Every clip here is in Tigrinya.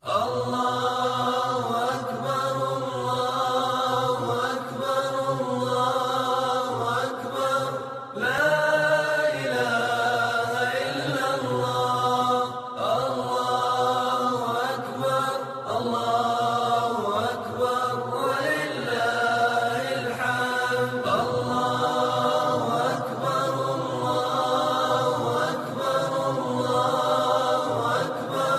الله أكبر، الله أكبر، الله أكبر. لا إله إلا الله. الله أكبر، الله أكبر، ولله الحمد. الله أكبر، الله أكبر، الله أكبر.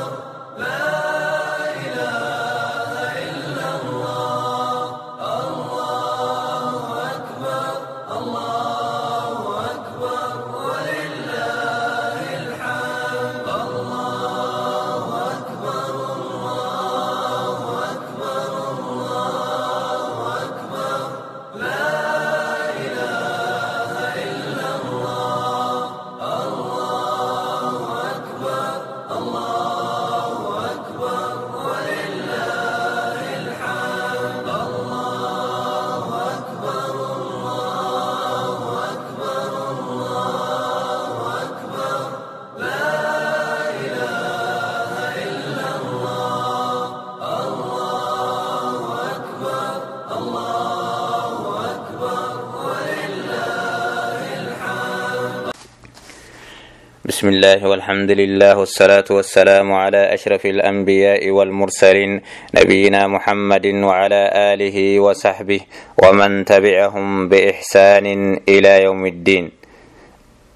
بسم الله والحمد لله والصلاة والسلام على أشرف الأنبياء والمرسلين نبينا محمد وعلى آله وصحبه ومن تبعهم بإحسان إلى يوم الدين.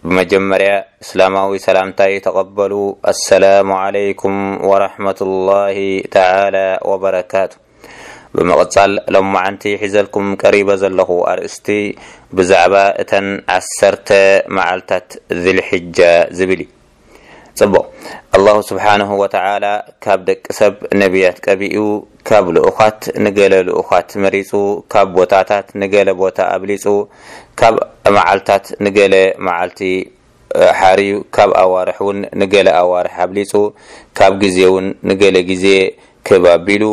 ብመጀመርያ እስላማዊ ሰላምታይ ተቐበሉ። ኣሰላሙ ዓለይኩም ወራሕመቱላሂ ተዓላ ወበረካቱ። ብምቕጻል ሎማዓንቲ ሒዘልኩም ቀሪበ ዘለኹ ኣርእስቲ ብዛዕባ እተን ዓሰርተ መዓልታት ዚልሕጃ ዝብል እዩ። ጽቡቕ። ኣላሁ ስብሓንሁ ወተዓላ ካብ ደቂ ሰብ ነቢያት ቀቢኡ፣ ካብ ልኡኻት ንገለ ልኡኻት መሪጹ፣ ካብ ቦታታት ንገለ ቦታ ኣብሊጹ፣ ካብ መዓልታት ንገለ መዓልቲ ሓርዩ፣ ካብ ኣዋርሕ እውን ንገለ ኣዋርሕ ኣብሊጹ፣ ካብ ግዜ እውን ንገለ ግዜ ክብ ኣቢሉ፣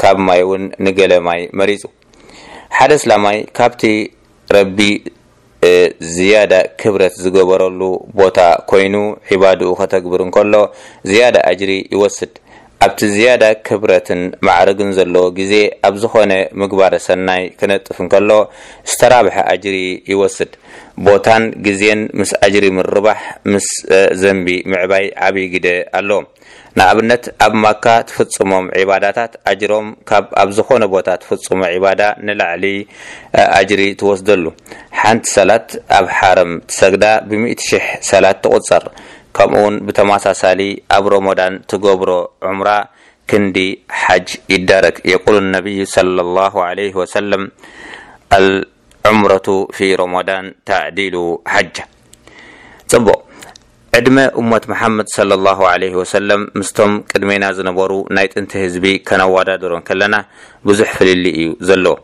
ካብ ማይ እውን ንገለ ማይ መሪጹ። ሓደ እስላማይ ካብቲ ረቢ ዝያዳ ክብረት ዝገበረሉ ቦታ ኮይኑ ዒባድኡ ከተግብር እንከሎ ዝያዳ ኣጅሪ ይወስድ። ኣብቲ ዝያዳ ክብረትን ማዕርግን ዘለዎ ግዜ ኣብ ዝኾነ ምግባረ ሰናይ ክነጥፍ እንከሎ ዝተራብሐ ኣጅሪ ይወስድ። ቦታን ግዜን ምስ ኣጅሪ ምርባሕ ምስ ዘንቢ ምዕባይ ዓብዪ ግደ ኣለዎም። ንኣብነት ኣብ ማካ ትፍጽሞም ዒባዳታት ኣጅሮም ካብ ኣብ ዝኾነ ቦታ ትፍጽሞ ዒባዳ ንላዕሊ ኣጅሪ ትወስደሉ። ሓንቲ ሰላት ኣብ ሓረም ትሰግዳ ብሚእቲ ሽሕ ሰላት ትቑጸር። ከምኡውን ብተመሳሳሊ ኣብ ሮሞዳን ትገብሮ ዑምራ ክንዲ ሓጅ ይዳረግ። የቁሉ ነቢዩ ሰለላሁ ዓለይሂ ወሰለም፣ ኣልዑምረቱ ፊ ሮሞዳን ተዕዲሉ ሓጃ። ጽቡቕ። ዕድመ እመት መሓመድ ሰለላሁ ዓለይሂ ወሰለም ምስቶም ቅድሜና ዝነበሩ ናይ ጥንቲ ህዝቢ ከነወዳድሮ እንከለና ብዙሕ ፍልልይ እዩ ዘለዎ።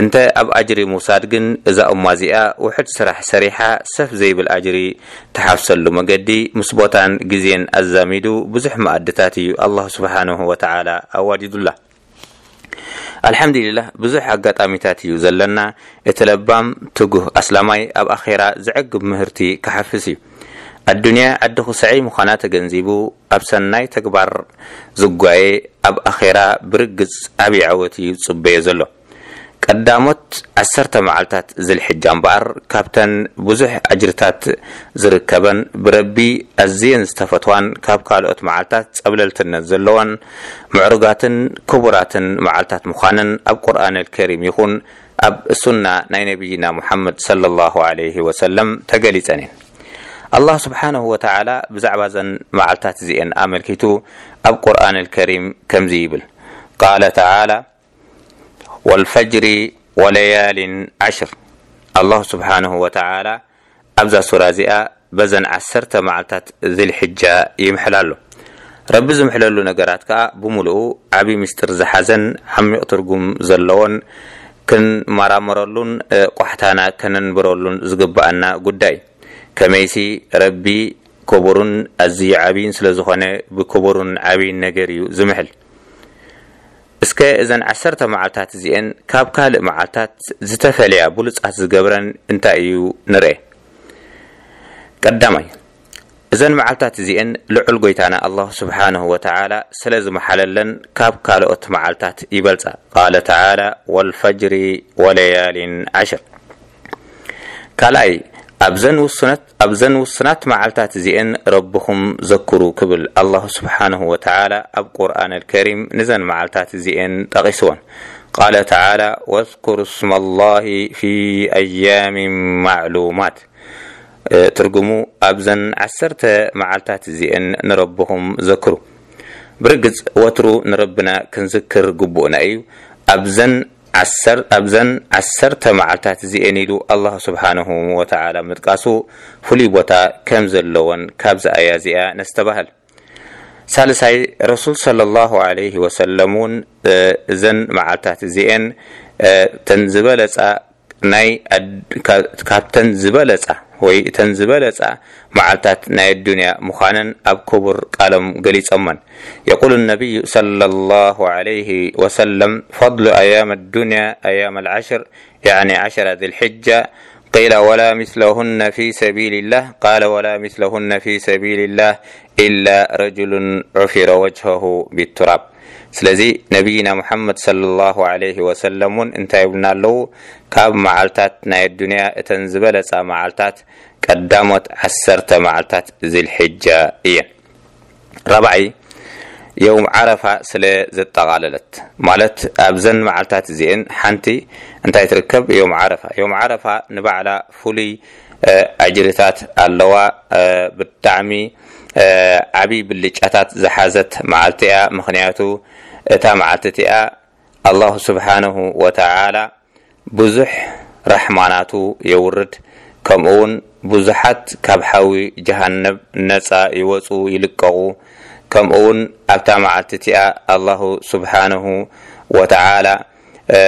እንተ ኣብ ኣጅሪ ምውሳድ ግን እዛ እማ እዚኣ ውሑድ ስራሕ ሰሪሓ ሰፍ ዘይብል ኣጅሪ ትሓፍሰሉ መገዲ ምስ ቦታን ግዜን ኣዛሚዱ ብዙሕ መኣድታት እዩ ኣላህ ስብሓንሁ ወተዓላ ኣዋዲዱላ። ኣልሓምዱሊላህ ብዙሕ ኣጋጣሚታት እዩ ዘለና። እቲ ለባም ትጉህ ኣስላማይ ኣብ ኣኼራ ዘዕግብ ምህርቲ ክሓፍስ እዩ። ኣዱንያ ዓዲ ኩስዐይ ምዃና ተገንዚቡ ኣብ ሰናይ ተግባር ዝጓየ ኣብ ኣኼራ ብርግጽ ዓብዪ ዓወት እዩ ዝጽበዮ ዘሎ። ቀዳሞት ዓሰርተ መዓልታት ዝልሕጃ እምበኣር ካብተን ብዙሕ ኣጅርታት ዝርከበን ብረቢ ኣዝየን ዝተፈትዋን ካብ ካልኦት መዓልታት ጸብለልትነት ዘለወን ምዕሩጋትን ክቡራትን መዓልታት ምዃነን ኣብ ቁርኣን ኣልከሪም ይኹን ኣብ ሱና ናይ ነቢይና ሙሓመድ ሰለላሁ ዓለይሂ ወሰለም ተገሊጸን እየን። ኣላህ ስብሓነሁ ወተዓላ ብዛዕባ እዘን መዓልታት እዚኤን ኣመልኪቱ ኣብ ቁርኣን ኣልከሪም ከምዚ ይብል፣ ቃለ ተዓላ፣ ወልፈጅሪ ወለያሊን ዓሽር። ኣላህ ስብሓነሁ ወተዓላ ኣብዛ ሱራ እዚኣ በዘን ዓሰርተ መዓልታት ዝልሕጃ ይምሕል ኣሎ። ረቢ ዝምሕለሉ ነገራት ከኣ ብምሉኡ ዓቢ ምስጢር ዝሓዘን ዓሚቕ ትርጉም ዘለዎን ክንመራመረሉን ቋሕታና ከነንብረሉን ዝግብኣና ጉዳይ። ከመይሲ ረቢ ክቡርን ኣዝዩ ዓብይን ስለ ዝኾነ ብክቡርን ዓብይን ነገር እዩ ዝምሕል። እስከ እዘን ዓሰርተ መዓልታት እዚኤን ካብ ካልእ መዓልታት ዝተፈልያ ብሉጻት ዝገብረን እንታይ እዩ ንርኤ። ቀዳማይ፣ እዘን መዓልታት እዚኤን ልዑል ጎይታና ኣላሁ ስብሓንሁ ወተዓላ ስለ ዝመሓለለን ካብ ካልኦት መዓልታት ይበልጻ። ቃለ ተዓላ፣ "ወልፈጅሪ ወለያሊን ዓሽር።" ካልኣይ፣ ኣብዘን ውሱነት፣ ኣብዘን ውሱናት መዓልታት እዚኤን ረብኹም ዘክሩ ክብል ኣላሁ ስብሓንሁ ወተዓላ ኣብ ቁርኣን ኣልከሪም ንዘን መዓልታት እዚኤን ጠቒስወን። ቃለ ተዓላ፣ "ወዝኩሩ ስመላሂ ፊ ኣያሚን ማዕሉማት።" እ፣ ትርጉሙ፣ ኣብዘን ዓሰርተ መዓልታት እዚኤን ንረብኹም ዘክሩ። ብርግጽ ወትሩ ንረብና ክንዝክር ግቡእና እዩ። ኣብዘን ዓሰር-፣ ኣብዘን ዓሰርተ መዓልታት እዚኤን ኢሉ ኣላህ ስብሓንሁ ወተዓላ ምጥቃሱ ፍሉይ ቦታ ከም ዘለወን ካብዛ ኣያ እዚኣ ነስተባህል። ሳልሳይ፣ ረሱል ሰለላሁ ዐለይሂ ወሰለም እውን፣ እ፣ እዘን መዓልታት እዚኤን፣ እ፣ ተን ዝበለጻ ናይ ኣድ-፣ ካ-፣ ካብተን ዝበለጻ ወይ እተን ዝበለጻ መዓልታት ናይ ኣዱንያ ምዃነን ኣብ ክቡር ቃሎም ገሊጾመን። የቁሉ ነቢዩ ሰለላሁ ዐለይሂ ወሰለም፣ "ፈድሉ ኣያም ኣዱንያ ኣያም ኣልዓሽር፣ ያዕኒ ዓሸራ ዚልሕጃ፣ ቂለ ወላ ሚስለሁነ ፊ ሰቢልላህ፣ ቃለ ወላ ሚስለሁነ ፊ ሰቢልላህ ኢላ ረጁሉን ዑፊረ ወጅሀሁ ቢቱራብ።" ስለዚ ነቢይና ሙሓመድ ሰለላሁ ዐለይሂ ወሰለም እውን እንታይ ይብሉና ኣለዉ? ካብ መዓልታት ናይ ኣዱንያ እተን ዝበለጻ መዓልታት ቀዳሞት ዓሰርተ መዓልታት ዚልሕጃ እየን። ራብዓይ፣ የውም ዓረፋ ስለ ዘጠቓለለት፣ ማለት ኣብዘን መዓልታት እዚኤን ሓንቲ እንታይ ትርከብ? የውም ዓረፋ። የውም ዓረፋ ንባዕላ ፍሉይ፣ እ፣ ኣጅርታት ኣለዋ። እ፣ ብጣዕሚ፣ እ፣ ዓብዪ ብልጫታት ዝሓዘት መዓልቲ እያ። ምኽንያቱ እታ መዓልቲ እቲኣ ኣላሁ ስብሓንሁ ወተዓላ ብዙሕ ራሕማናቱ የውርድ፣ ከምኡ እውን ብዙሓት ካብ ሓዊ ጀሃነብ ነጻ ይወጹ፣ ይልቀቑ። ከምኡ እውን ኣብታ መዓልቲ እቲኣ ኣላሁ ስብሓንሁ ወተዓላ፣ እ፣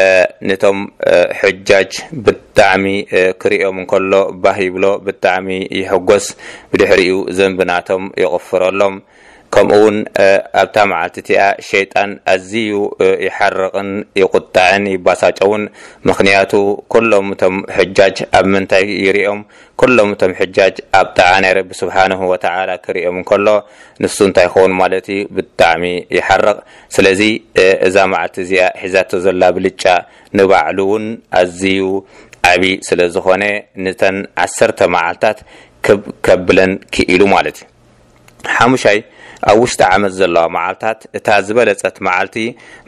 ነቶም፣ እ፣ ሕጃጅ ብጣዕሚ፣ እ፣ ክሪኦም እንከሎ ባህ ይብሎ፣ ብጣዕሚ ይሕጎስ፣ ብድሕሪኡ ዘንቢ ናቶም ይቕፍረሎም። ከምኡ እውን፣ እ፣ ኣብታ መዓልቲ እቲኣ ሸይጣን ኣዝዩ፣ እ፣ ይሓርቕን ይቁጣዕን ይባሳጨውን። ምኽንያቱ ኩሎም እቶም ሕጃጅ ኣብ ምንታይ ይሪኦም? ኩሎም እቶም ሕጃጅ ኣብ ጣዓ ናይ ረቢ ስብሓንሁ ወተዓላ ክሪኦም እንከሎ ንሱ እንታይ ይኸውን ማለት እዩ? ብጣዕሚ ይሓርቕ። ስለዚ፣ እ፣ እዛ መዓልቲ እዚኣ ሒዛቶ ዘላ ብልጫ ንባዕሉ እውን ኣዝዩ ዓብዪ ስለ ዝኾነ ንተን ዓሰርተ መዓልታት ክብ ከብለን ክኢሉ ማለት እዩ። ሓሙሻይ፣ ኣብ ውሽጢ ዓመት ዘለዋ መዓልታት እታ ዝበለጸት መዓልቲ፣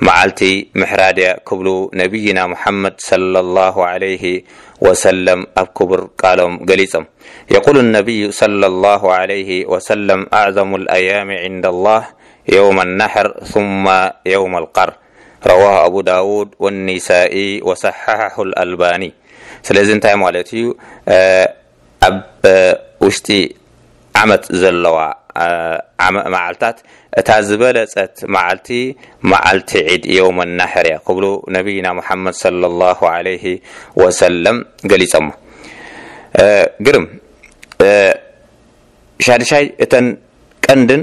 መዓልቲ ምሕራድ እያ ክብሉ ነቢይና ሙሓመድ ሰለላሁ ዐለይሂ ወሰለም ኣብ ክቡር ቃሎም ገሊጾም። የቁሉ ነቢዩ ሰለላሁ ዐለይሂ ወሰለም፣ "ኣዕዘሙ ልኣያሚ ዒንደ ላህ የውመ ናሕር ثመ የውመ ልቀር።" ረዋሁ ኣቡ ዳውድ ወኒሳኢ ወሰሐሐሁ ልኣልባኒ። ስለዚ እንታይ ማለት እዩ? እ፣ ኣብ፣ እ፣ ውሽጢ ዓመት ዘለዋ፣ እ፣ ዓመ-፣ መዓልታት እታ ዝበለጸት መዓልቲ፣ መዓልቲ ዒድ የውመ ናሕር እያ ክብሉ ነቢይና ሙሓመድ ሰለላሁ ዐለይሂ ወሰለም ገሊጾሞ። እ፣ ግርም። እ፣ ሻድሻይ፣ እተን ቀንድን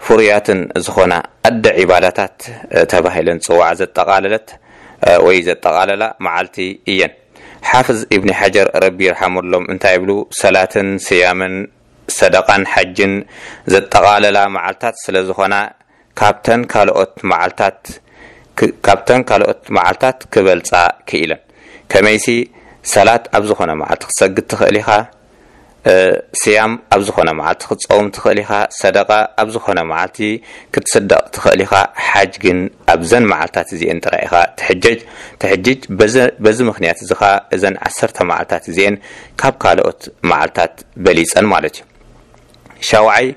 ፍሩያትን ዝኾና ኣደ ዒባዳታት፣ እ፣ ተባሂለን ዝጽውዓ ዘጠቓለለት፣ እ፣ ወይ ዘጠቓለላ መዓልቲ እየን። ሓፍዝ ኢብኒ ሓጀር ረቢ ይርሓመሎም እንታይ ይብሉ? ሰላትን ስያምን ሰደቓን ሓጅን ዘጠቓለላ መዓልታት ስለ ዝኾና ካብተን ካልኦት መዓልታት ክ-፣ ካብተን ካልኦት መዓልታት ክበልጻ ክኢለን። ከመይሲ ሰላት ኣብ ዝኾነ መዓልቲ ክትሰግድ ትኽእል ኢኻ፣ እ፣ ስያም ኣብ ዝኾነ መዓልቲ ክትጸውም ትኽእል ኢኻ፣ ሰደቓ ኣብ ዝኾነ መዓልቲ ክትስደቕ ትኽእል ኢኻ። ሓጅ ግን ኣብዘን መዓልታት እዚኤን ጥራይ ኢኻ ትሕጀጅ፣ ትሕጅጅ። በዚ፣ በዚ ምኽንያት እዚ ኸኣ እዘን ዓሰርተ መዓልታት እዚኤን ካብ ካልኦት መዓልታት በሊጸን ማለት እዩ። ሻውዓይ፣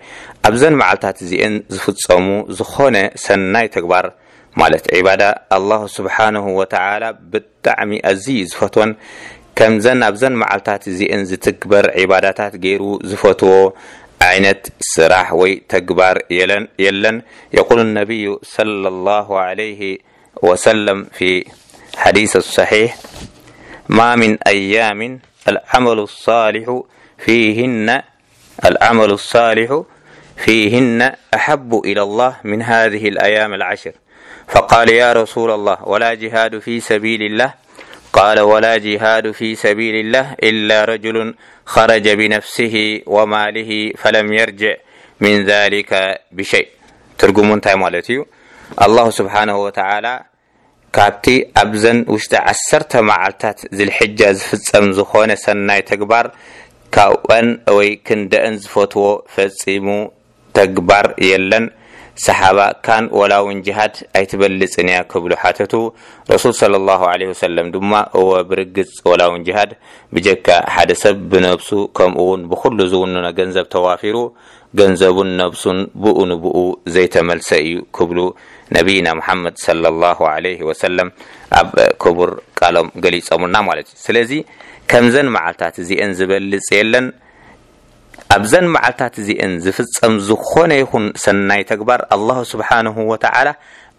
ኣብዘን መዓልታት እዚኤን ዝፍጸሙ ዝኾነ ሰናይ ተግባር ማለት ዒባዳ ኣላሁ ስብሓንሁ ወተዓላ ብጣዕሚ ኣዝዩ ዝፈትወን፣ ከምዘን ኣብዘን መዓልታት እዚኤን ዝትግበር ዒባዳታት ገይሩ ዝፈትዎ ዓይነት ስራሕ ወይ ተግባር የለን፣ የለን። የቁሉ ነቢዩ ሰለላሁ ዐለይሂ ወሰለም ፊ ሓዲስ ሰሒሕ፣ "ማ ሚን ኣያሚን ኣልዓመሉ ሳሊሑ ፊሂነ العمل الصالح فيهن أحب إلى الله من هذه الأيام العشر." فقال: "يا رسول الله، ولا جهاد في سبيل الله؟" قال: ولا جهاد في سبيل الله إلا رجل خرج بنفسه وماله فلم يرجع من ذلك بشيء. ትርጉሙ እንታይ ማለት እዩ? ኣላሁ ስብሓነሁ ወተዓላ ካብቲ ኣብዘን ውሽጢ ዓሰርተ መዓልታት ዝልሕጃ ዝፍጸም ዝኾነ ሰናይ ተግባር፣ ካብኣን ወይ ክንደአን ዝፈትዎ ፈጺሙ ተግባር የለን። ሰሓባ ካን ወላ እውን ጅሃድ ኣይትበልጽን እያ ክብሉ ሓተቱ። ረሱል ሰለላሁ ዐለይሂ ወሰለም ድማ፣ እወ ብርግጽ ወላ እውን ጅሃድ ብጀካ ሓደ ሰብ ብነብሱ ከምኡ እውን ብኹሉ ዝውንኖ ገንዘብ ተዋፊሩ፣ ገንዘቡን ነብሱን ብኡ ንብኡ ዘይተመልሰ እዩ ክብሉ ነቢይና መሓመድ ሰለላሁ ዐለይሂ ወሰለም ኣብ ክቡር ቃሎም ገሊጾምልና ማለት እዩ። ስለዚ ከምዘን መዓልታት እዚአን ዝበልጽ የለን። ኣብዘን መዓልታት እዚአን ዝፍጸም ዝኾነ ይኹን ሰናይ ተግባር ኣላሁ ስብሓንሁ ወተዓላ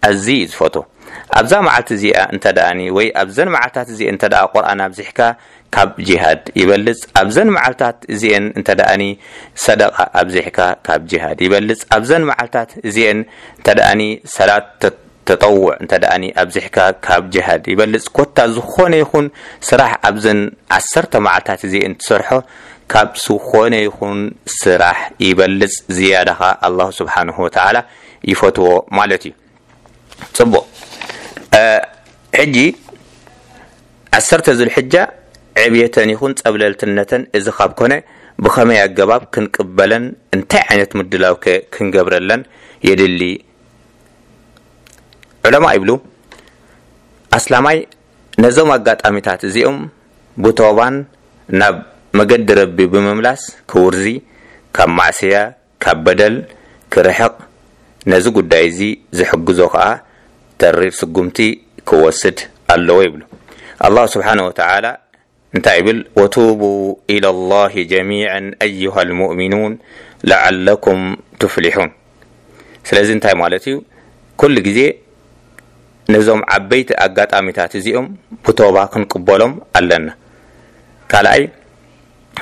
ኣዝዩ እዩ ዝፈትዎ። ኣብዛ መዓልቲ እዚኣ እንተ ደኣኒ ወይ ኣብዘን መዓልታት እዚአን እንተ ደኣ ቁርኣን ኣብዚሕካ ካብ ጂሃድ ይበልጽ። ኣብዘን መዓልታት እዚአን እንተ ደኣኒ ሰደቓ ኣብዚሕካ ካብ ጂሃድ ይበልጽ። ኣብዘን መዓልታት እዚአን እንተ ደኣኒ ሰላት ተ-፣ ተጠውዕ እንተ ደኣኒ ኣብዚሕካ ካብ ጂሃድ ይበልጽ። ኮታ ዝኾነ ይኹን ስራሕ ኣብዘን ዓሰርተ መዓልታት እዚአን ትሰርሖ ካብ ዝኾነ ይኹን ስራሕ ይበልጽ። ዝያዳኻ ኣላሁ ስብሓንሁ ወተዓላ ይፈትዎ ማለት እዩ። ጽቡቕ። እ፣ ሕጂ ዓሰርተ ዙልሕጃ ዕብየተን ይኹን ጸብለልትነተን እዚ ካብ ኮነ ብኸመይ ኣገባብ ክንቅበለን እንታይ ዓይነት ምድላው ከ ክንገብረለን የድሊ? ዑለማ ይብሉ፣ ኣስላማይ ነዞም ኣጋጣሚታት እዚኦም ብቶባን ናብ መገዲ ረቢ ብምምላስ ክውርዚ፣ ካብ ማዕስያ ካብ በደል ክርሕቕ፣ ነዚ ጉዳይ እዚ ዝሕግዞ ኸኣ ተሪር ስጉምቲ ክወስድ ኣለዎ ይብሉ። ኣላሁ ስብሓነሁ ወተዓላ እንታይ ይብል? "ወቱቡ ኢለላሂ ጀሚዐን ኣዩሃል ሙእሚኑን ለዓለኩም ቱፍሊሑን።" ስለዚ እንታይ ማለት እዩ? ኩሉ ግዜ ነዞም ዓበይቲ ኣጋጣሚታት እዚኦም ብቶባ ክንቅበሎም ኣለና። ካልኣይ፣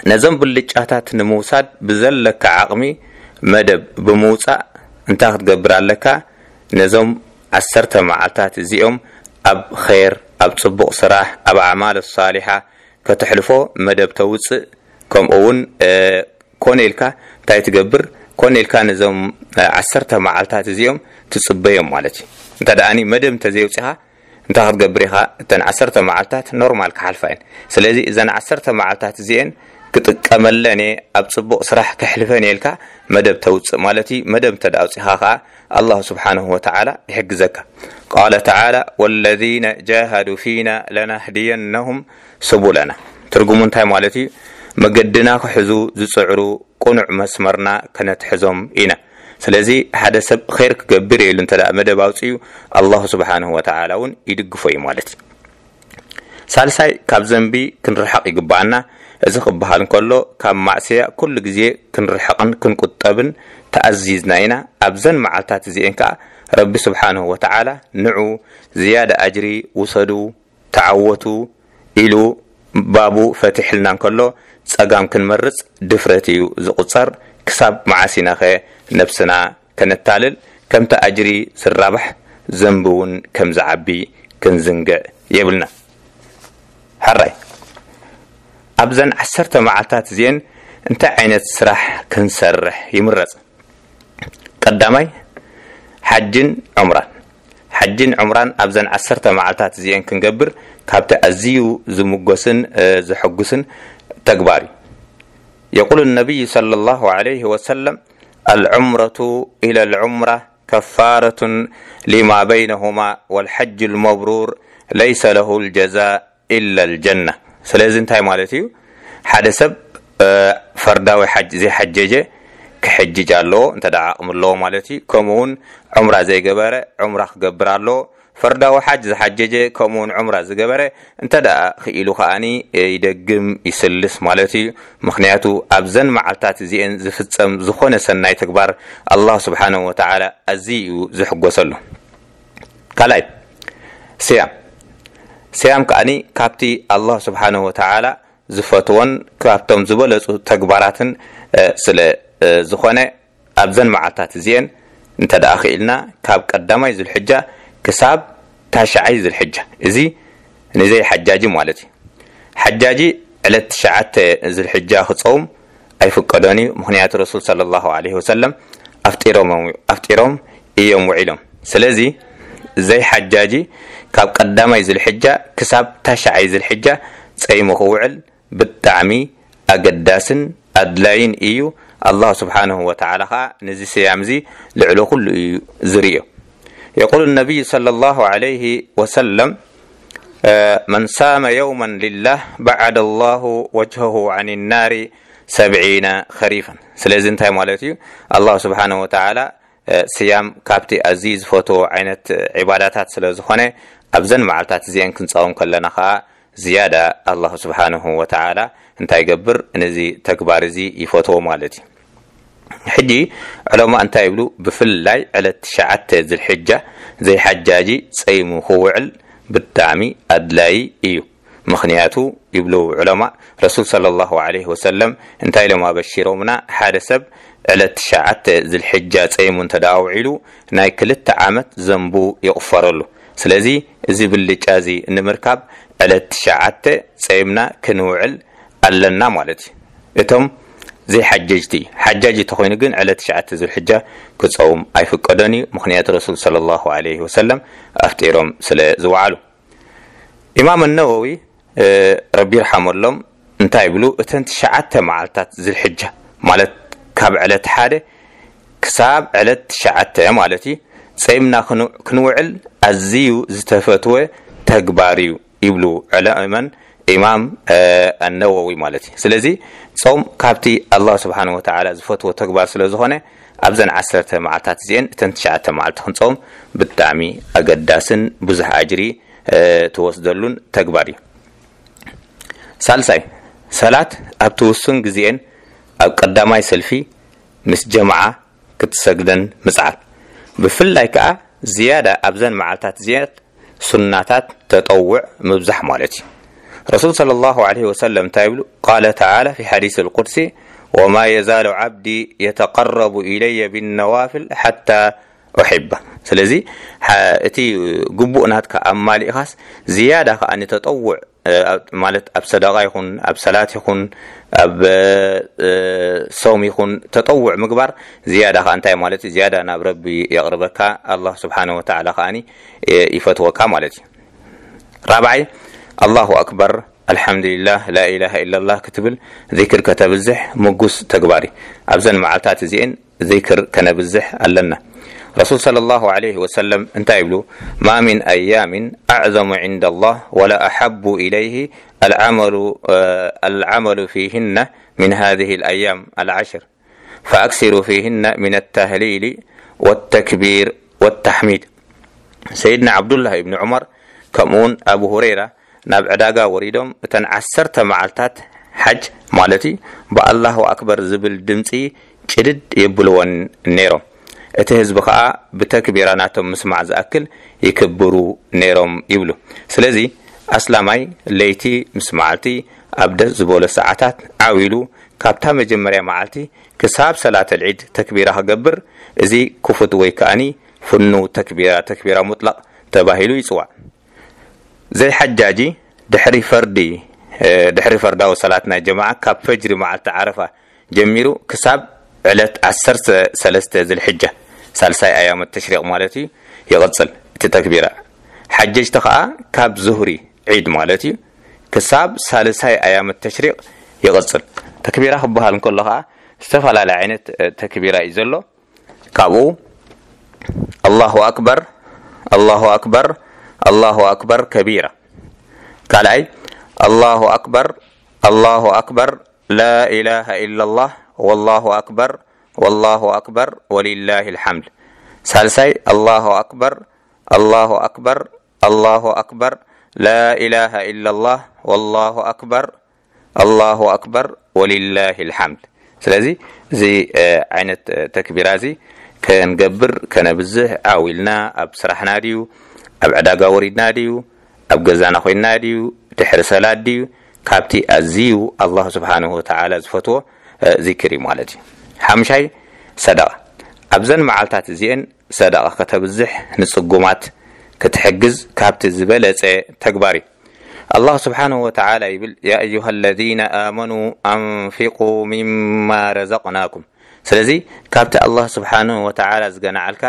ነዞም ብልጫታት ንምውሳድ ብዘለካ ዓቕሚ መደብ ብምውጻእ እንታይ ክትገብር ኣለካ? ነዞም ዓሰርተ መዓልታት እዚኦም ኣብ ኸይር፣ ኣብ ጽቡቕ ስራሕ፣ ኣብ ኣዕማል ሳሊሓ ከተሕልፎ መደብ ተውጽእ። ከምኡ እውን፣ እ፣ ኮነ ኢልካ እንታይ ትገብር? ኮነ ኢልካ ነዞም፣ እ፣ ዓሰርተ መዓልታት እዚኦም ትጽበዮም ማለት እዩ። እንተ ደኣኒ መደብ እንተዘየውጺኻ እንታይ ክትገብር ኢኻ? እተን ዓሰርተ መዓልታት ኖርማል ክሓልፋ እየን። ስለዚ እዘን ዓሰርተ መዓልታት እዚኤን ክጥቀመለን እየ፣ ኣብ ጽቡቕ ስራሕ ከሕልፈን እየ ኢልካ መደብ ተውጽእ ማለት እዩ። መደብ እንተ ደኣ ኣውጺኻ ኸኣ ኣላሁ ስብሓንሁ ወተዓላ ይሕግዘካ። ቃለ ተዓላ፣ "ወለዚነ ጃሃዱ ፊና ለናህድየነሁም ሱቡለና።" ትርጉሙ እንታይ ማለት እዩ? መገድና ክሕዙ ዝጽዕሩ ቅኑዕ መስመርና ከነትሕዞም ኢና። ስለዚ ሓደ ሰብ ኸይር ክገብር እየ ኢሉ እንተ ደኣ መደብ ኣውጺኡ፣ ኣላሁ ስብሓንሁ ወተዓላ እውን ይድግፎ እዩ ማለት እዩ። ሳልሳይ፣ ካብ ዘንቢ ክንርሓቕ ይግብኣና። እዚ ክበሃል እንከሎ፣ ካብ ማዕስያ ኩሉ ግዜ ክንርሕቕን ክንቁጠብን ተኣዚዝና ኢና። ኣብዘን መዓልታት እዚኤን ከኣ ረቢ ስብሓንሁ ወተዓላ፣ "ንዑ ዝያዳ ኣጅሪ ውሰዱ፣ ተዓወቱ" ኢሉ ባቡ ፈቲሕልና እንከሎ፣ ጸጋም ክንመርጽ ድፍረት እዩ ዝቑጸር። ክሳብ መዓስ ኢናኸ ነብስና ከነታልል? ከምቲ ኣጅሪ ዝራባሕ፣ ዘንቢ እውን ከም ዝዓቢ ክንዝንግዕ የብልና። ሕራይ፣ ኣብዘን ዓሰርተ መዓልታት እዚኤን እንታይ ዓይነት ስራሕ ክንሰርሕ ይምረጽ? ቀዳማይ፣ ሓጅን ዑምራን። ሓጅን ዑምራን ኣብዘን ዓሰርተ መዓልታት እዚኤን ክንገብር ካብቲ ኣዝዩ ዝምጎስን፣ እ፣ ዘሐጉስን ተግባር እዩ። የቁሉ ነቢይ ሰለላሁ ዐለይሂ ወሰለም፣ "ኣልዑምረቱ ኢለል ዑምራ ከፋረቱን ሊማ በይነሁማ ወልሐጁል መብሩር ለይሰ ለሁል ጀዛእ ኢለል ጀና።" ስለዚ እንታይ ማለት እዩ? ሓደ ሰብ፣ እ፣ ፈርዳዊ ሓጅ ዘይሓጀጀ ክሕጅጅ ኣለዎ፣ እንተ ደኣ ዓቕሚ ኣለዎ ማለት እዩ። ከምኡ እውን ዑምራ ዘይገበረ ዑምራ ክገብር ኣለዎ። ፈርዳዊ ሓጅ ዝሓጀጀ ከምኡ እውን ዑምራ ዝገበረ እንተ ደኣ ክኢሉ ከኣኒ ይደግም፣ ይስልስ ማለት እዩ። ምኽንያቱ ኣብዘን መዓልታት እዚኤን ዝፍጸም ዝኾነ ሰናይ ተግባር ኣላህ ስብሓነሁ ወተዓላ ኣዝዩ እዩ ዝሕጎሰሉ። ካልኣይ፣ ስያም። ስያም ከኣኒ ካብቲ ኣላህ ስብሓነሁ ወተዓላ ዝፈትዎን ካብቶም ዝበለጹ ተግባራትን፣ እ፣ ስለ፣ እ፣ ዝኾነ፣ ኣብዘን መዓልታት እዚኤን እንተ ደኣ ኽኢልና ካብ ቀዳማይ ዙልሕጃ ክሳብ ታሽዓይ ዙልሕጃ፣ እዚ ንዘይ ሓጃጂ ማለት እዩ። ሓጃጂ ዕለት ትሽዓተ ዝልሕጃ ክጸውም ኣይፍቀዶን እዩ። ምኽንያቱ ረሱል ሰለላሁ ዐለይሂ ወሰለም ኣፍጢሮም እዮም፣ ኣፍጢሮም እዮም ውዒሎም። ስለዚ ዘይሓጃጂ ካብ ቀዳማይ ዝልሕጃ ክሳብ ታሽዓይ ዝልሕጃ ጸይሙ ክውዕል ብጣዕሚ ኣገዳስን ኣድላይን እዩ። ኣላህ ስብሓንሁ ወተዓላ ኸዓ ነዚ ስያም እዚ ልዕሊ ኩሉ እዩ ዝርእዮ። የቁል ነቢይ ሰለላሁ ዐለይሂ ወሰለም፣ መን ሳመ የውመን ሊላህ በዓደ ላሁ ወጅሀሁ ዐን ናሪ ሰብዒነ ኸሪፈን። ስለዚ እንታይ ማለት እዩ? ኣላህ ስብሓንሁ ወተዓላ ስያም ካብቲ ኣዝዩ ዝፈትዎ ዓይነት ዒባዳታት ስለ ዝኾነ ኣብዘን መዓልታት እዚአን ክንጻወም ከለና ኸዓ ዝያዳ ኣላሁ ስብሓንሁ ወተዓላ እንታይ ይገብር? ነዚ ተግባር እዚ ይፈትዎ ማለት እዩ። ሕጂ ዕለማ እንታይ ይብሉ? ብፍላይ ዕለት ትሽዓተ ዝልሕጃ ዘይሓጃጂ ጸይሙ ክውዕል ብጣዕሚ ኣድላዪ እዩ። ምኽንያቱ ይብሉ ዑለማ፣ ረሱል ሰለላሁ ዐለይሂ ወሰለም እንታይ ኢሎም ኣበሺሮምና? ሓደ ሰብ ዕለት ትሽዓተ ዝልሕጃ ጸይሙ እንተ ደኣ ውዒሉ ናይ ክልተ ዓመት ዘንቡ ይቕፈረሉ። ስለዚ እዚ ብልጫ እዚ ንምርካብ ዕለት ትሽዓተ ጸይምና ክንውዕል ኣለና ማለት እዩ። እቶም ዘይሓጀጅቲ፣ ሓጃጅ ተኾይኑ ግን ዕለት ትሽዓተ ዙልሕጃ ክጸውም ኣይፍቀዶን እዩ። ምኽንያቱ ረሱል ሰለላሁ ዐለይሂ ወሰለም ኣፍጢሮም ስለ ዝወዓሉ። ኢማም ነወዊ ረቢ ይርሓመሎም እንታይ ይብሉ? እተን ትሽዓተ መዓልታት ዝልሕጃ ማለት ካብ ዕለት ሓደ ክሳብ ዕለት ትሽዓተ ማለት እዩ ጸይምና ክንውዕል ኣዝዩ ዝተፈትወ ተግባር እዩ ይብሉ ዕለመን ኢማም ኣነወዊ ማለት እዩ። ስለዚ ጾም ካብቲ ኣላህ ስብሓን ወተዓላ ዝፈትዎ ተግባር ስለ ዝኾነ ኣብዘን ዓሰርተ መዓልታት እዚአን እተን ትሽዓተ መዓልቲ ክንጾም ብጣዕሚ ኣገዳስን ብዙሕ ኣጅሪ ትወስደሉን ተግባር እዩ። ሳልሳይ፣ ሰላት ኣብቲ ውሱን ግዜኤን ኣብ ቀዳማይ ሰልፊ ምስ ጀማዓ ክትሰግደን ምጽዓር። ብፍላይ ከኣ ዝያዳ ኣብዘን መዓልታት እዚኣት ሱናታት ተጠውዕ ምብዛሕ ማለት እዩ። ረሱል ሰለላሁ ዐለይሂ ወሰለም እንታይ ይብሉ? ቃለ ተዓላ ፊ ሓዲስ ልቁድሲ፣ ወማ የዛሉ ዓብዲ የተቀረቡ ኢለየ ቢነዋፍል ሓታ ኡሒባ። ስለዚ እቲ ግቡእ ናትካ ኣማሊእኻስ ዝያዳ ከኣ ንተጠውዕ ማለት ኣብ ሰደቃ ይኹን ኣብ ሰላት ይኹን ኣብ ሶም ይኹን ተጠውዕ ምግባር ዝያዳ ከኣ እንታይ ማለት እዩ? ዝያዳ ናብ ረቢ የቕርበካ፣ ኣላህ ስብሓነ ወተዓላ ከኣኒ ይፈትወካ ማለት እዩ። ራብዓይ ኣላሁ ኣክበር፣ ኣልሓምዱሊላህ፣ ላኢላሃ ኢላላህ ክትብል ዚክር ከተብዝሕ ምጉስ ተግባር እዩ። ኣብዘን መዓልታት እዚኤን ዚክር ከነብዝሕ ኣለና። ረሱል ሰለላሁ ዐለይሂ ወሰለም እንታይ ይብሉ? ማ ሚን ኣያሚን ኣዕዘሙ ዒንደላህ ወላ ኣሓቡ ኢለይሂ ኣልዓመሉ ፊሂነ ሚን ሃዚሂ ልኣያም ኣልዓሽር ፈኣክሲሩ ፊሂነ ሚን ኣተህሊሊ ወተክቢር ወተሕሚድ። ሰይድና ዓብዱላህ ኢብኒ ዑመር ከምኡውን ኣቡ ሁረይራ ናብ ዕዳጋ ወሪዶም እተን ዓሰርተ መዓልታት ሓጅ ማለት እዩ ብኣላሁ ኣክበር ዝብል ድምፂ ጭድድ የብልወን ነይሮም። እቲ ህዝቢ ከኣ ብተክቢራ ናቶም ምስማዕ ዝኣክል ይክብሩ ነይሮም ይብሉ። ስለዚ ኣስላማይ ለይቲ ምስ መዓልቲ ኣብ ደስ ዝበሎ ሰዓታት ዓው ኢሉ ካብታ መጀመርያ መዓልቲ ክሳብ ሰላት ልዒድ ተክቢራ ክገብር እዚ ክፉት ወይ ከኣኒ ፍኑ ተክቢራ፣ ተክቢራ ሙጥለቕ ተባሂሉ ይፅዋዕ። ዘይሓጃጂ ድሕሪ ፈርዲ ድሕሪ ፈርዳዊ ሰላት ናይ ጀማዓ ካብ ፈጅሪ መዓልቲ ዓረፋ ጀሚሩ ክሳብ ዕለት ዓሰርተ ሰለስተ ዝልሕጃ ሳልሳይ ኣያመት ተሽሪቕ ማለት እዩ ይቕፅል እቲ ተክቢራ። ሓጀጅቲ ከዓ ካብ ዙህሪ ዒድ ማለት እዩ ክሳብ ሳልሳይ ኣያመት ተሽሪቕ ይቕፅል። ተክቢራ ክበሃል እንከሎ ከዓ ዝተፈላለየ ዓይነት ተክቢራ እዩ ዘሎ። ካብኡ ኣላሁ ኣክበር ኣላሁ ኣክበር ኣላሁ ኣክበር ከቢራ። ካልኣይ ኣላሁ ኣክበር ኣላሁ ኣክበር ላኢላሃ ኢላላህ ወላሁ ኣክበር ወላሁ ኣክበር ወሊላሂ ልሓምድ። ሳልሳይ ኣላሁ ኣክበር ኣላሁ ኣክበር ኣላሁ ኣክበር ላኢላሃ ኢላላህ ወላሁ ኣክበር ኣላሁ ኣክበር ወሊላሂ ልሓምድ። ስለዚ እዚ ዓይነት ተክቢራ እዚ ከንገብር ከነብዝሕ ዓው ኢልና ኣብ ስራሕና ድዩ ኣብ ዕዳጋ ወሪድና ድዩ ኣብ ገዛና ኮይንና ድዩ ድሕሪ ሰላት ድዩ ካብቲ ኣዝዩ ኣላሁ ስብሓንሁ ወተዓላ ዝፈትዎ ዚክር እዩ ማለት እዩ። ሓምሻይ ሰደቃ። ኣብዘን መዓልታት እዚአን ሰደቃ ከተብዝሕ ንጽጉማት ክትሕግዝ ካብቲ ዝበለጸ ተግባር እዩ። ኣላህ ስብሓንሁ ወተዓላ ይብል፣ ያ ኣዩሃ ለዚነ ኣመኑ ኣንፊቁ ሚማ ረዘቅናኩም። ስለዚ ካብቲ ኣላህ ስብሓንሁ ወተዓላ ዝገናዓልካ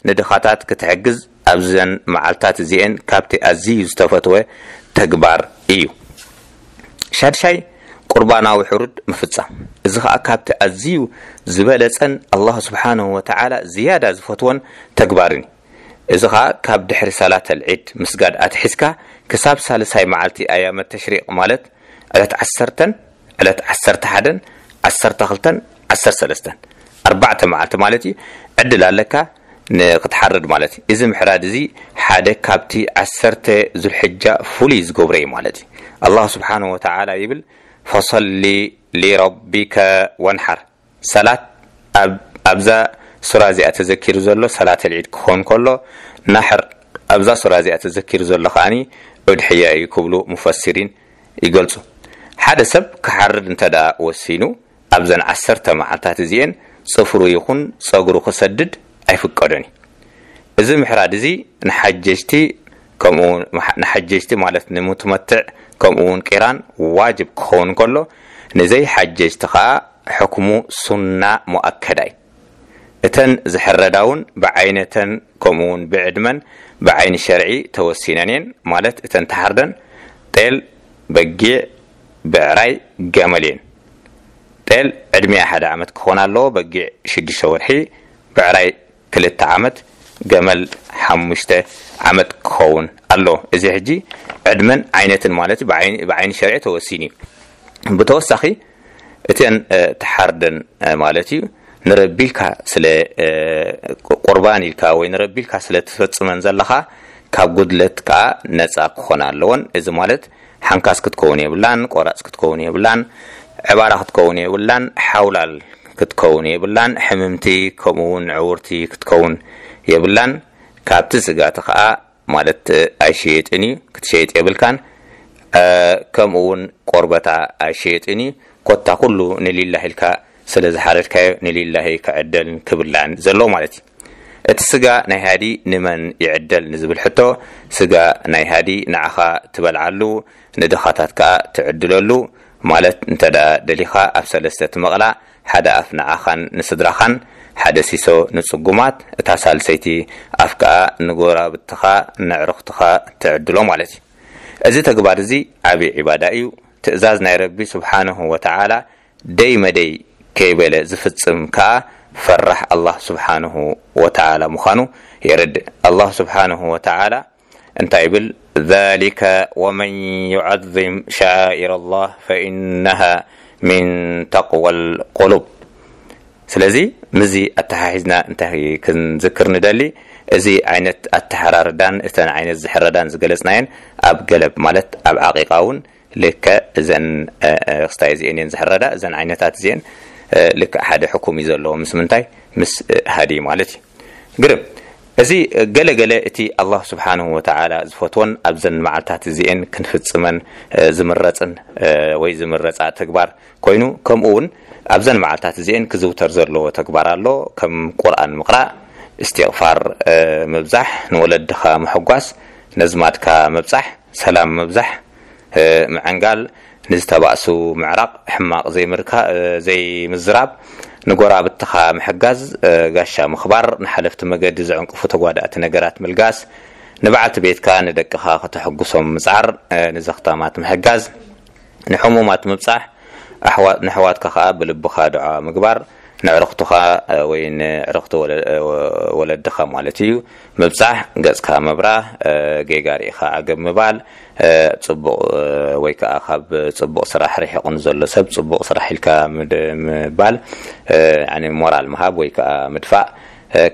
ንድኻታት ክትሕግዝ ኣብዘን መዓልታት እዚኤን ካብቲ ኣዝዩ ዝተፈትወ ተግባር እዩ። ሻድሻይ፣ ቁርባናዊ ሕሩድ ምፍጻም። እዚ ኸኣ ካብቲ ኣዝዩ ዝበለጸን ኣላህ ስብሓንሁ ወተዓላ ዝያዳ ዝፈትወን ተግባርን እዩ። እዚ ኸኣ ካብ ድሕሪ ሰላተል ዒድ ምስጋድ ኣትሒዝካ ክሳብ ሳልሳይ መዓልቲ ኣያመ ተሽሪቕ ማለት ዕለት ዓሰርተን ዕለት ዓሰርተ ሓደን ዓሰርተ ክልተን ዓሰርተ ሰለስተን ኣርባዕተ መዓልቲ ማለት እዩ። ዕድል ኣለካ ንክትሓርድ ማለት እዩ። እዚ ምሕራድ እዚ ሓደ ካብቲ ዓሰርተ ዙልሕጃ ፍሉይ ዝገብሮ እዩ ማለት እዩ። ኣላህ ስብሓንሁ ወተዓላ ይብል፣ ፈሰሊ ሊረቢከ ወንሓር። ሰላት ኣብ ኣብዛ ሱራ እዚኣ ተዘኪሩ ዘሎ ሰላት ኣልዒድ ክኾን ከሎ፣ ናሕር ኣብዛ ሱራ እዚኣ ተዘኪሩ ዘሎ ከኣኒ ኡድሕያ እዩ ክብሉ ሙፈሲሪን ይገልጹ። ሓደ ሰብ ክሓርድ እንተ ደኣ ወሲኑ ኣብዘን ዓሰርተ መዓልታት እዚኤን ጽፍሩ ይኹን ጸጉሩ ክሰድድ ኣይፍቀዶን እዩ። እዚ ምሕራድ እዚ ንሓጀጅቲ ከምኡ ንሓጀጅቲ ማለት ንምትመትዕ ከምኡ እውን ቂራን ዋጅብ ክኸውን ከሎ፣ ንዘይ ሓጀጅቲ ከኣ ሕክሙ ሱና ሙኣከዳ እዩ። እተን ዝሕረዳ እውን ብዓይነተን ከምኡ እውን ብዕድመን ብዓይኒ ሸርዒ ተወሲነን እየን። ማለት እተን ተሓርደን ጤል፣ በጊዕ፣ ብዕራይ፣ ገመል እየን። ጤል ዕድሚኣ ሓደ ዓመት ክኾን ኣለዎ። በጊዕ ሽዱሽተ ወርሒ፣ ብዕራይ ክልተ ዓመት፣ ገመል ሓሙሽተ ዓመት ክኸውን ኣለዎ። እዚ ሕጂ ዕድመን ዓይነትን ማለት እዩ፣ ብዓይኒ ብዓይኒ ሸርዒ ተወሲኑ እዩ። ብተወሳኺ እተን ተሓርደን ማለት እዩ ንረቢ ኢልካ ስለ ቁርባን ኢልካ ወይ ንረቢ ኢልካ ስለ ትፈጽመን ዘለኻ ካብ ጉድለት ከኣ ነጻ ክኾና ኣለወን። እዚ ማለት ሓንካስ ክትከውን የብላን፣ ቆራጽ ክትከውን የብላን፣ ዕባራ ክትከውን የብላን፣ ሓውላል ክትከውን የብላን፣ ሕምምቲ ከምኡ እውን ዕውርቲ ክትከውን የብላን። ካብቲ ስጋቲ ከኣ ማለት ኣይሸየጥን እዩ፣ ክትሸየጥ የብልካን። ከምኡ እውን ቆርበታ ኣይሸየጥን እዩ። ኮታ ኩሉ ንሊላህ ኢልካ ስለ ዝሓረድካዮ ንሊላሂ ክዕደልን ክብላን ዘሎ ማለት እዩ። እቲ ስጋ ናይ ሃዲ ንመን ይዕደል ንዝብል ሕቶ፣ ስጋ ናይ ሃዲ ንዓኻ ትበልዓሉ፣ ንድኻታት ከኣ ትዕድለሉ፣ ማለት እንተ ደኣ ደሊኻ ኣብ ሰለስተ ትመቕላ፣ ሓደ ኣፍ ንዓኻን ንስድራኻን፣ ሓደ ሲሶ ንጽጉማት፣ እታ ሳልሰይቲ ኣፍ ከኣ ንጎራብትኻ፣ ነዕርኽትኻ ትዕድሎ ማለት እዩ። እዚ ተግባር እዚ ዓቢ ዒባዳ እዩ። ትእዛዝ ናይ ረቢ ስብሓንሁ ወተዓላ ደይ መደይ ከይበለ ዝፍጽም ከኣ ፈራሕ ኣላህ ስብሓንሁ ወተዓላ ምዃኑ የረድእ። ኣላህ ስብሓንሁ ወተዓላ እንታይ ይብል? ذلك ومن يعظم شعائر الله فإنها من تقوى القلوب። ስለዚ ምስዚ ኣተሓሒዝና እንታይ ክንዝክር ንደሊ? እዚ ዓይነት ኣተሓራርዳን እተን ዓይነት ዝሕረዳን ዝገለጽናየን ኣብ ገለብ ማለት ኣብ ዓቂቃ እውን ልክዕ እዘን ክስታይ እዚኤን እየን ዝሕረዳ። እዘን ዓይነታት እዚኤን ልክዕ ሓደ ሕኩም እዩ ዘለዎ። ምስ ምንታይ? ምስ ሃዲ ማለት እዩ። ግርም። እዚ ገለ ገለ እቲ ኣላህ ስብሓንሁ ወተዓላ ዝፈትወን ኣብዘን መዓልታት እዚኤን ክንፍጽመን ዝምረጽን ወይ ዝምረጻ ተግባር ኮይኑ፣ ከምኡ እውን ኣብዘን መዓልታት እዚኤን ክዝውተር ዘለዎ ተግባር ኣሎ። ከም ቁርኣን ምቕራእ፣ እስትቕፋር ምብዛሕ፣ ንወለድኻ ምሕጓስ፣ ነዝማድካ ምብጻሕ፣ ሰላም ምብዛሕ፣ ምዕንጋል፣ ንዝተባእሱ ምዕራቕ፣ ሕማቕ ዘይምርካ ዘይምዝራብ፣ ንጎራብትኻ ምሕጋዝ፣ ጋሻ ምኽባር፣ ንሓለፍቲ መገዲ ዝዕንቅፉ ተጓዳእቲ ነገራት ምልጋስ፣ ንበዓልቲ ቤትካ ንደቅኻ ከተሐጉሶም ምጽዓር፣ ንዘኽታማት ምሕጋዝ፣ ንሕሙማት ምብጻሕ፣ ኣሕዋ- ንኣሕዋትካ ከኣ ብልብኻ ዱዓ ምግባር፣ ንዕርኽቱኻ ወይ ንዕርኽቲ ወለ- ወለድኻ ማለት እዩ ምብጻሕ፣ ገጽካ ምብራህ፣ ጌጋ ርኢኻ ዓገብ ምባል፣ ጽቡቕ ወይ ከኣ ካብ ጽቡቕ ስራሕ ርሒቑ ንዘሎ ሰብ ጽቡቕ ስራሕ ኢልካ ምድ- ምባል፣ ያኒ ሞራል ምሃብ ወይ ከኣ ምድፋእ፣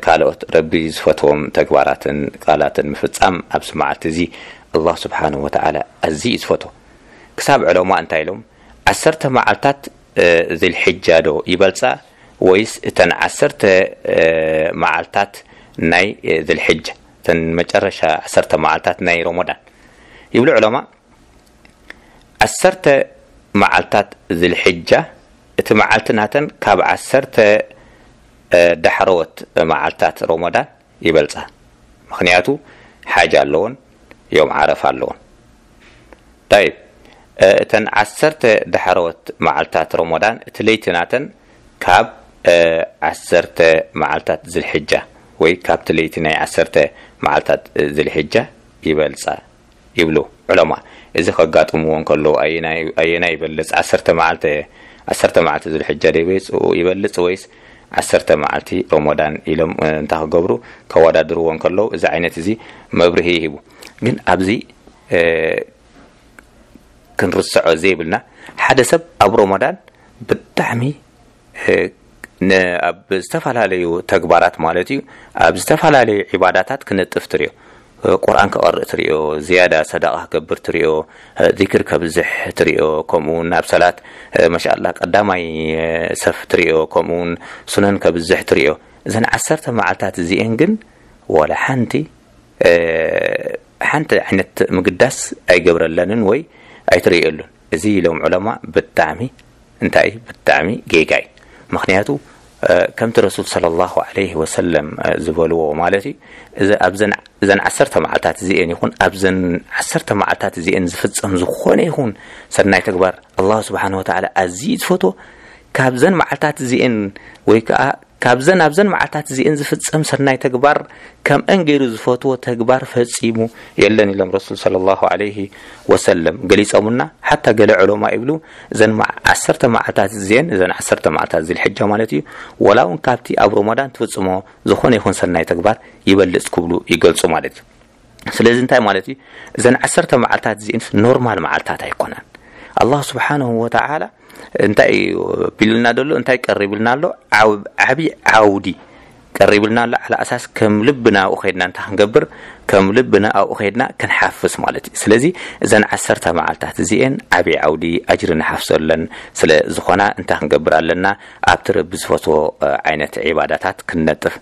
ካልኦት ረቢ ዝፈትዎም ተግባራትን ቃላትን ምፍጻም ኣብዚ መዓልቲ እዚ ኣላህ ስብሓንሁ ወተዓላ ኣዝዩ እዩ ዝፈትዎ። ክሳብ ዕለማ እንታይ ኢሎም? ዓሰርተ መዓልታት ዝልሕጃ ዶ ይበልጻ ወይስ እተን ዓሰርተ መዓልታት ናይ ዝልሕጃ፣ እተን መጨረሻ ዓሰርተ መዓልታት ናይ ረመዳን ይብሉ ዕለማ። ዓሰርተ መዓልታት ዝልሕጃ፣ እቲ መዓልቲ ናተን ካብ ዓሰርተ ዳሕረዎት መዓልታት ረመዳን ይበልጻ። ምኽንያቱ ሓጅ ኣለዎን ዮም ዓረፋ ኣለዎን። طيب እተን ዓሰርተ ዳሕረዎት መዓልታት ረመዳን እቲ ለይቲ ናተን ካብ ዓሰርተ መዓልታት ዝልሕጃ ወይ ካብቲ ለይቲ ናይ ዓሰርተ መዓልታት ዝልሕጃ ይበልፃ ይብሉ ዑለማ። እዚ ከጋጥምዎ እንከለዉ ኣየናይ ይበልፅ? ዓሰርተ መዓልተ ዓሰርተ መዓልቲ ዝልሕጃ ደይበፅኡ ይበልፅ ወይስ ዓሰርተ መዓልቲ ረመዳን ኢሎም እንታይ ክገብሩ ከወዳድርዎ እንከለዉ እዚ ዓይነት እዚ መብርሂ ይህቡ። ግን ኣብዚ ክንርስዖ ዘይብልና ሓደ ሰብ ኣብ ረመዳን ብጣዕሚ ኣብ ዝተፈላለዩ ተግባራት ማለት እዩ ኣብ ዝተፈላለዩ ዒባዳታት ክነጥፍ ትሪኦ። ቁርኣን ክቐርእ ትሪኦ፣ ዝያዳ ሰደቃ ክገብር ትሪኦ፣ ዚክር ከብዝሕ ትሪኦ፣ ከምኡ እውን ኣብ ሰላት መሻላ ቀዳማይ ሰፍ ትሪኦ፣ ከምኡ እውን ሱነን ከብዝሕ ትሪኦ። እዘን ዓሰርተ መዓልታት እዚኤን ግን ወላ ሓንቲ ሓንቲ ዓይነት ምግዳስ ኣይገብረለንን ወይ ኣይትርእየሉን። እዚ ኢሎም ዑለማ ብጣዕሚ እንታይ ብጣዕሚ ጌጋ እዩ። ምክንያቱ ከምቲ ረሱል صلى الله عليه وسلم ዝበልዎ ማለት እዩ። እዘን ዓሰርተ መዓልታት እዚኤን ይኹን ኣብዘን ዓሰርተ መዓልታት እዚኤን ዝፍፀም ዝኾነ ይኹን ሰናይ ተግባር ኣላህ ስብሓን ወተዓላ ኣዝዩ ዝፈትዎ ካብዘን መዓልታት እዚኤን ወይ ከዓ ካብዘን ኣብዘን መዓልታት እዚኤን ዝፍጸም ሰናይ ተግባር ከምአን ገይሩ ዝፈትዎ ተግባር ፈጺሙ የለን ኢሎም ረሱል صلى الله عليه وسلم ገሊጾምና። ሓታ ገለ ዑለማ ይብሉ እዘን ዓሰርተ መዓልታት እዚኤን እዘን ዓሰርተ መዓልታት ዝልሕጃ ማለት እዩ ወላ እውን ካብቲ ኣብ ረመዳን ትፍጽሞ ዝኾነ ይኹን ሰናይ ተግባር ይበልጽ ክብሉ ይገልጹ ማለት እዩ። ስለዚ እንታይ ማለት እዩ? እዘን ዓሰርተ መዓልታት እዚኤንስ ኖርማል መዓልታት ኣይኮነን። ኣላህ ስብሓንሁ ወተዓላ እንታይ እዩ ቢልና ደሎ እንታይ ቀሪብልና ኣሎ? ዓቢ ዓውዲ ቀሪብልና ኣሎ። ዓላ ኣሳስ ከም ልብና ኣብኡ ኸድና እንታይ ክንገብር ከም ልብና ኣብኡ ኸድና ክንሓፍስ ማለት እዩ። ስለዚ እዘን ዓሰርተ መዓልታት እዚኤን ዓቢ ዓውዲ ኣጅሪ ንሓፍሰለን ስለ ዝኾና እንታይ ክንገብር ኣለና? ኣብቲ ረቢ ዝፈትዎ ዓይነት ዒባዳታት ክንነጥፍ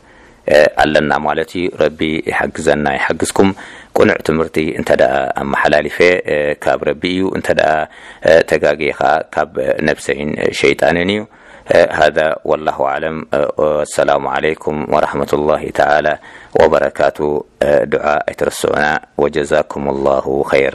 ኣለና ማለት እዩ። ረቢ ይሓግዘና ይሓግዝኩም። ቅኑዕ ትምህርቲ እንተ ደኣ ኣመሓላሊፈ ካብ ረቢ እዩ፣ እንተ ደኣ ተጋግየ ኸዓ ካብ ነብሰይን ሸይጣንን እዩ። هذا والله أعلم. والسلام عليكم ورحمة الله تعالى وبركاته. ዱዓ ኣይትረስዑና። وجزاكم الله خير.